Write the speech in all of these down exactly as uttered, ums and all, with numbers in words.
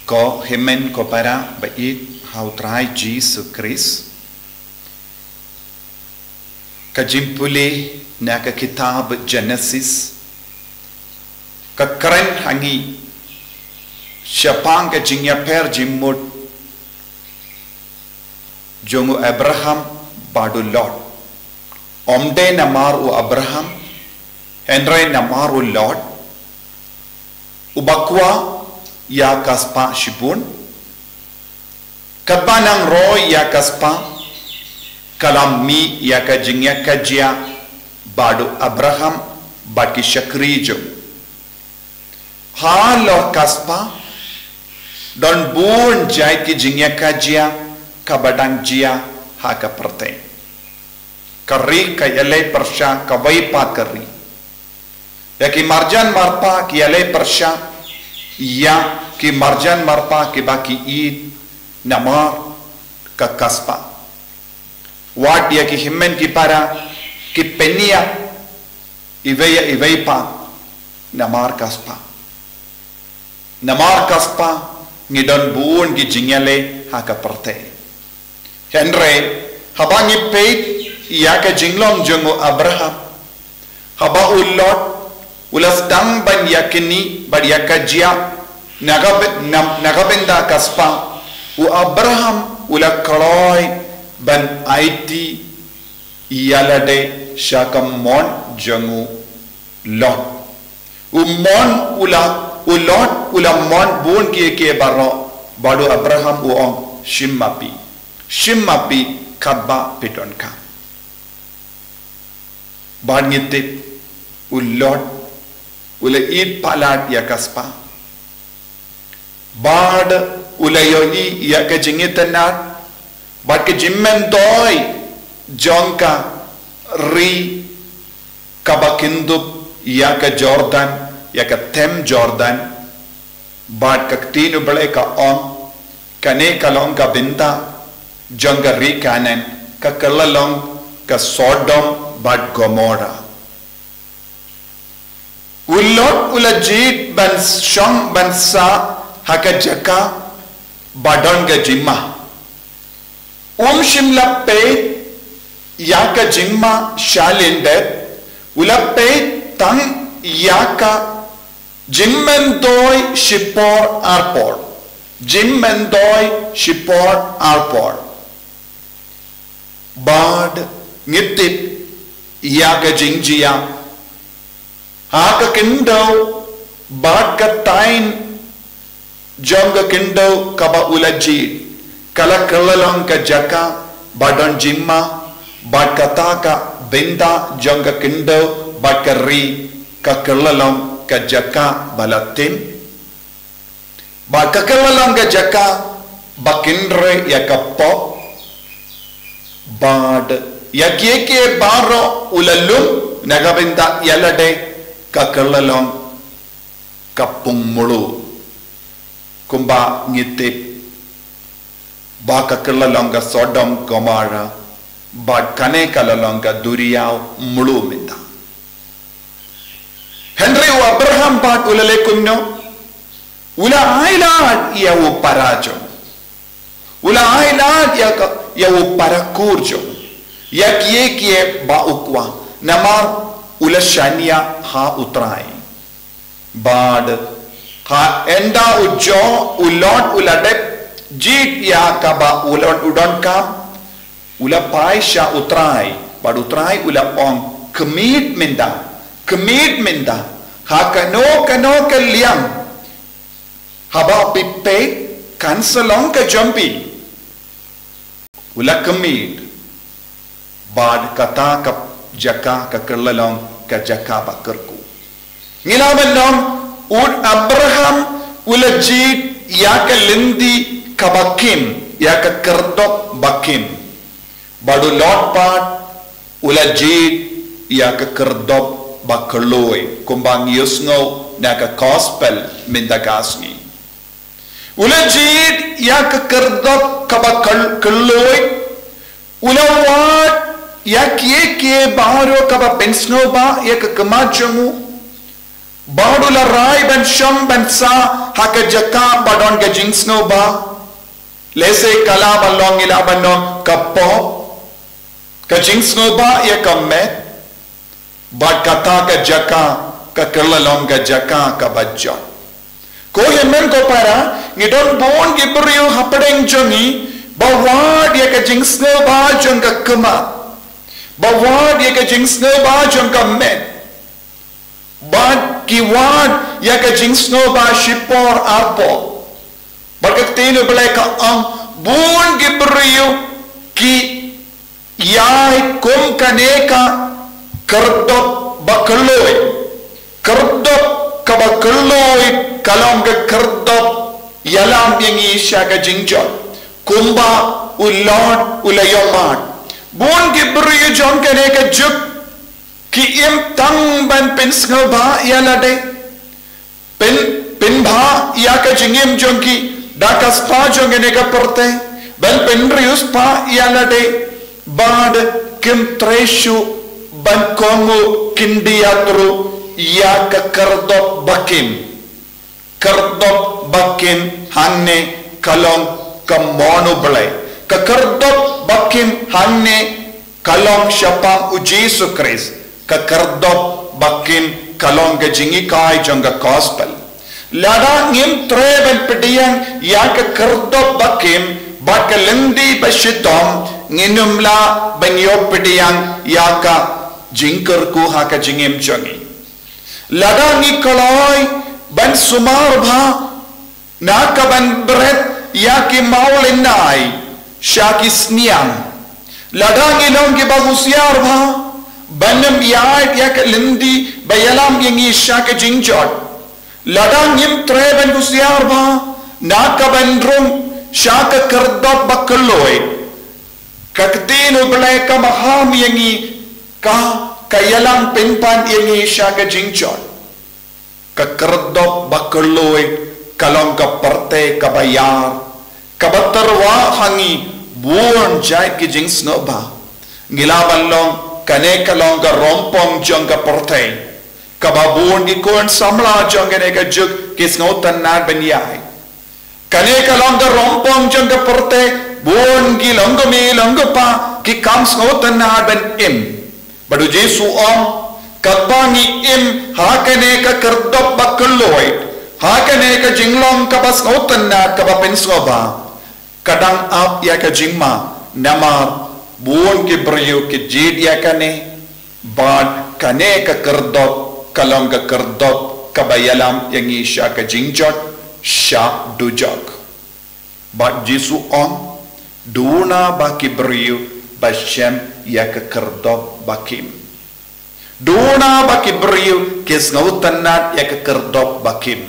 Ko hynmen ko para ba ïeit ha u Trai Jisu Khrist. Ka jingpule na ka kitab Genesis ka kren ha ngi shaphang ka jingïapher jingmut jong u Abraham bad u Lot. Ym dei namar u Abraham, hynrei namar u Lot, uba kwah ïa ka spah shibun. Katba nang roi ïa ka spah, ka la mih ïa ka jingïakajia bad u Abraham bad ki shakri jong u. Halor ka spah, don bun jait ki jingïakajia kaba dang jia ha ka pyrthei. Ka ri ka ïaleh pyrshah kawei pat ka ri. Ïa ki marjan marpa ki ïaleh pyrshah ïa ki marjan marpa kiba ki ïeit namar ka spah. Wat ïa ki hynmen ki para ki pynïap iwei ïa iwei pat namar ka spah. Namar ka spah ngi don bun ki jingïaleh ha ka pyrthei. Hynrei haba ngi peit ïa ka jinglong jong u Abraham, haba u Lot u la sdang ban ïakynduh bad ïakajia na ka by-, na, na ka bynta ka spah, u Abraham u la kloi ban aiti ïalade sha ka mon jong u Lot. U mon u la, u Lot u la mon bun kiei kiei baroh, bad u Abraham u ong, "Shim ma phi, shim ma phi katba phi donkam." Bad ngi tip u Lot u la ïeit palat ïa ka spah. Bad u la ïohi ïa ka jingitynnad bad ka jingmyntoi jong ka ri kaba kyndup ïa ka Jordan, ïa ka them Jordan. Bad ka ktien U Blei ka ong, kane ka long ka bynta jong ka ri Kanaan, ka kylla long ka Sodom bad Gomorrah. U Lot u la jied ban shong ban sah ha ka jaka ba don ka jingma. Um shym la peit ïa ka jingma sha lyndet, u la peit tang ïa ka jingmyntoi shipor arpor. Jingmyntoi shipor arpor. Bad ngi tip ïa ka jingjia ha ka khyndew bad ka thaiñ jong ka khyndew kaba u la jied, ka la kylla long ka jaka ba don jingma, bad kata ka bynta jong ka khyndew bad ka ri ka kylla long ka jaka ba la tim. Bad ka kylla long ka jaka ba kynrei ïa ka pop. Bad ïa kiei kiei baroh u la lum na ka bynta ïalade, ka kylla long ka pung mluh. Kumba ngi tip ba ka kylla long ka Sodom Gomorrah, bad kane ka la long ka duriaw mluh mynta. Hynrei u Abraham pat u la leh kumno? U la ailad ïa u para jong u. U la ailad ïa ka, ïa u para kur jong u. Ïa kiei kiei ba u kwah. Namar u la shaniah ha u Trai. Bad ha ynda u Job, u Lot u la dep jied ïa kaba u Lot u donkam, u la phai sha u Trai, bad u Trai u la ong, khmih mynta, khmih mynta, ha kano kano ka liang, haba phi peit kan sa long ka jong phi. U la khmih, bad kata ka jaka ka kylla long ka jaka ba kyrkhu. Ngi la ban ong, u Abraham u la jied ïa ka lynti kaba khim, ïa ka khyrdop ba khim. Bad u Lot pat u la jied ïa ka khyrdop ba khlaiñ, kumba ngi ïohsngew na ka gospel mynta ka sngi. U la jied ïa ka khyrdop kaba khl-, khlaiñ. U la wad ïa kiei kiei baroh kaba pynsngewbha ïa ka khmat jong u. Bad u la rai ban shong ban sah ha ka jaka ba don ka jingsngewbha. Lehse ka lah ban long, ngi lah ban ong, ka pop, ka jingsngewbha ïa ka met. Bad kata ka jaka ka kylla long ka jaka kaba jot. Ko hynmen ko para, ngi don bun ki briew hapdeng jong ngi ba wad ïa ka jingsngewbha jong ka khmat, ba wad ïa ka jingsngewbha jong ka met, bad ki wad ïa ka jingsngewbha shipor arpor. Bad ka ktien U Blei ka ong, bun ki briew ki ïai kum kane ka khyrdop ba khlaiñ. Khyrdop kaba khlaiñ ka long ka khyrdop ïalam ïa ngi sha ka jingjot. Kumba u Lot u la ïohmad, bun ki briew jong kane ka juk ki im tang ban pynsngewbha ïa lade, pyn, pynbha ïa ka jingim jong ki da ka spah jong kane ka pyrthei, ban pynriewspah ïa lade, bad kim trei shuh ban kohnguh khyndiat ruh ïa ka khyrdop ba khim. Khyrdop ba khim hangne ka long ka mon U Blei. Ka khyrdop ba khim hangne ka long shaphang U Jisu Khrist. Ka khyrdop ba khim ka long ka jinghikai jong ka gospel. Lada ngim trei ban pdiang ïa ka khyrdop ba khim bad ka lynti ba shitom, ngin ym lah ban ïoh pdiang ïa ka jingkyrkhu ha ka jingim jong ngi. Lada ngi kloi ban sumar bha na ka ban bret ïa ki mawlynnai sha ki sniang, lada ngi long kiba husiar bha ban ym ïaid ïa ka lynti ba ïalam ïa ngi sha ka jingjot, lada ngim trei ban husiar bha na ka ban rung sha ka khyrdop ba khlaiñ, ka ktien U Blei ka maham ïa ngi, ka, ka ïalam pynban ïa ngi sha ka jingjot. Ka khyrdop ba khlaiñ ka long ka pyrthei kaba ïar, kaba tyrwa ha ngi bun jait ki jingsngewbha. Ngi lah ban ong, kane ka long ka rongpong jong ka pyrthei, kaba bun ki khun samla jong kane ka juk ki sngewtynnad ban ïaid. Kane ka long ka rongpong jong ka pyrthei, bun ki longkmie longkpa ki kham sngewtynnad ban im. Bad U Jisu u ong, katba ngi im ha kane ka khyrdop ba khlaiñ, ha kane ka jinglong kaba sngewtynnad kaba pynsngewbha, ka dang ap ïa ka jingma, namar bun ki briew ki jied ïa kane. Bad kane ka khyrdop ka long ka khyrdop kaba ïalam ïa ngi sha ka jingjot, sha dujok. Bad U Jisu u ong, duna ba ki briew ba shem ïa ka khyrdop ba khim. Duna ba ki briew ki sngewtynnad ïa ka khyrdop ba khim.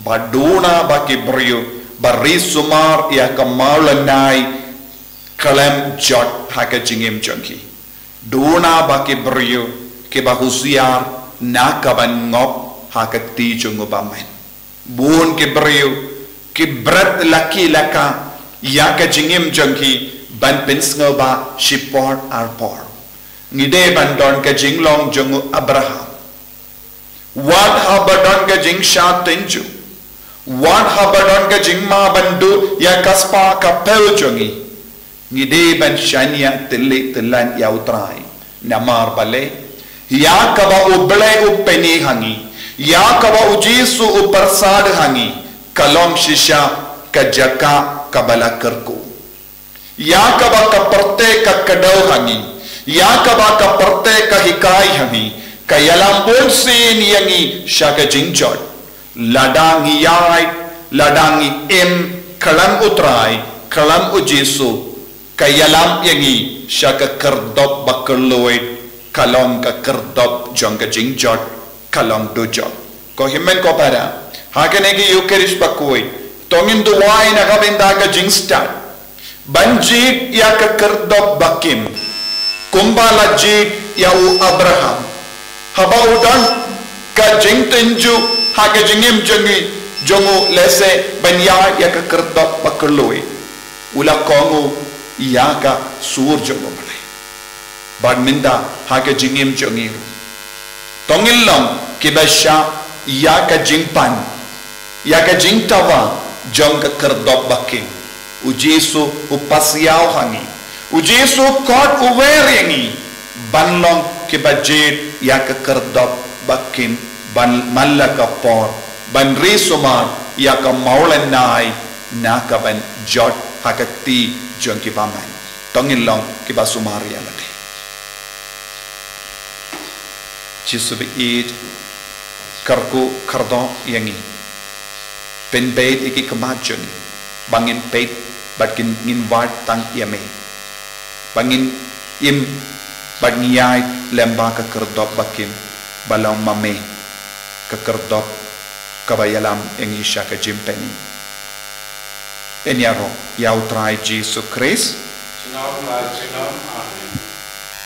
Bad duna ba ki briew ba ri sumar ïa ka mawlynnai khlem jot ha ka jingim jong ki. Duna ba ki briew kiba husiar na ka ban ngop ha ka kti jong U Bamon. Bun ki briew ki bret laki laka ïa ka jingim jong ki ban pynsngewbha shipor arpor. Ngi dei ban don ka jinglong jong u Abraham. Wat haba don ka jingshah tynjuh, wat haba don ka jingma ban duh ïa ka spah ka phew jong ngi, ngi dei ban shaniah tylli tyllan ïa U Trai. Namar balei? Ïa kaba U Blei u pyni ha ngi, ïa kaba U Jisu u pyrsad ha ngi, ka long shisha ka jaka kaba la kyrkhu. Ïa kaba ka pyrthei ka kdew ha ngi, ïa kaba ka pyrthei ka hikai ha ngi, ka ïalam bunsien ïa ngi sha ka jingjot. Lada ngi ïaid, lada ngi im khlem U Trai, khlem U Jisu, ka ïalam ïa ngi sha ka khyrdop ba khlaiñ, ka long ka khyrdop jong ka jingjot, ka long dujok. Ko hynmen ko para, ha kane ka Eukharist bakhuid, to ngin duwai na ka bynta ka jingstad ban jied ïa ka khyrdop ba khim, kumba la jied ïa u Abraham. Haba u don ka jingtynjuh ha ka jingim jong u, jong u lehse ban ïaid ïa ka khyrdop ba khlaiñ, u la kohnguh ïa ka sur jong U Blei. Bad mynta ha ka jingim jong ngi ruh, To ngin long kiba shah ïa ka jingpan, ïa ka jingdawa jong ka kyrdop ba khim. U Jisu u pasiaw ha ngi. U Jisu u khot, u wer ïa ngi ban long kiba jied ïa ka kyrdop ba khim, ban man la ka por ban ri sumar ïa ka mawlynnai na ka ban jot ha ka kti jong ki bymman. To ngin long kiba sumar ïa lade. Jisu ba ïeit, kyrkhu kyrdoh ïa ngi. Pynbeit ïa ki khmat jong ngi ba ngin peit bad ngin wad tang ïa me, ba ngin im bad ngin ïaid lem bad ka kyrdop ba khim, ba long ma me ka kyrdop kaba ïalam ïa ngi sha ka jingpynim. Ngin ïaroh ïa U Trai Jisu Khrist. Junom la junom.